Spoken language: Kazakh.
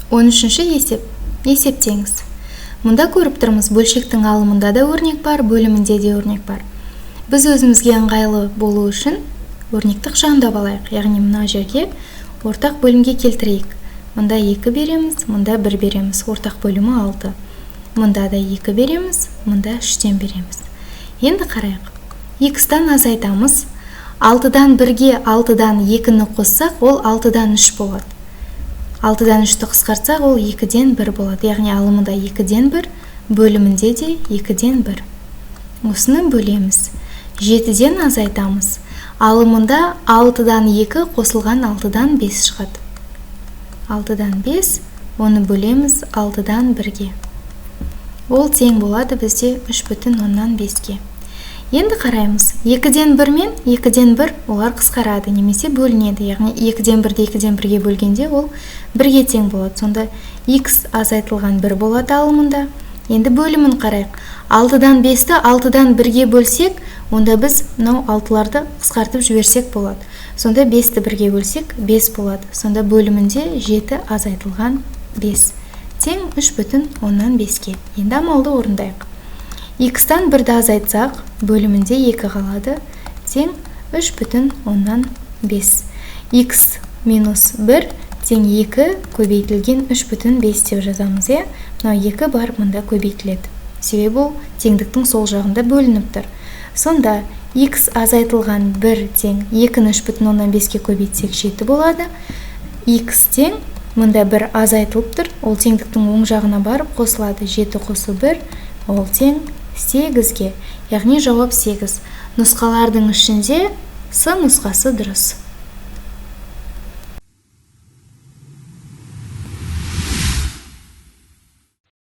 13-ші есеп. Есептеңіз. Мұнда көріп тұрмыз, бөлшектің алымында да өрнек бар, бөлімінде де өрнек бар. Біз өзімізге ыңғайлы болу үшін өрнекті ықшамдап алайық. Яғни мына жерге ортақ бөлімге келтірейік. Мұнда 2 береміз, мұнда 1 береміз. Ортақ бөлімі 6. Мұнда да 2 береміз, мұнда 3-тен береміз. Енді қарайық. Х-тан азайтамыз. 6-дан 1-ге 6-дан 2-ні қоссақ, ол 6-дан 3 болады. 6-дан 3-ті қысқартсақ, ол 2-ден 1 болады. Яғни алымында 2-ден 1, бөлімінде де 2-ден 1. Осыны бөлеміз. 7-ден азайтамыз. Алымында 6-дан 2 қосылған 6-дан 5 шығады. 6-дан 5, оны бөлеміз 6-дан 1-ге. Ол тең болады бізде 3,5-ге. Енді қараймыз. 2-ден 1 мен 2-ден 1 олар қысқарады немесе бөлінеді. Яғни 2-ден 1-ді 2-ден 1-ге бөлгенде ол 1-ге тең болады. Сонда х азайтылған 1 болады алымында. Енді бөлімін қарайық. 6-дан 5-ті 6-дан 1-ге бөлсек, онда біз мынау 6-ларды қысқартып жіберсек болады. Сонда 5-ті 1-ге бөлсек 5 болады. Сонда бөлімінде 7 азайтылған 5 тең 3,5-ге. Енді амалды орындайық. Х-тан 1-ді азайтсақ, бөлімінде 2 қалады, тең 3,5. Х минус 1 тең 2 көбейтілген 3,5 деп жазамыз, иә? Мынау 2 барып мында көбейтіледі. Себебі ол теңдіктің сол жағында бөлініп тұр. Сонда х азайтылған 1 тең 2-ні 3,5-ке көбейтсек 7 болады. Х тең мында 1 азайтылып тұр, ол теңдіктің оң жағына барып қосылады. 7 қосу 1, ол тең 8-ге. Яғни жауап 8. Нұсқалардың ішінде С нұсқасы дұрыс.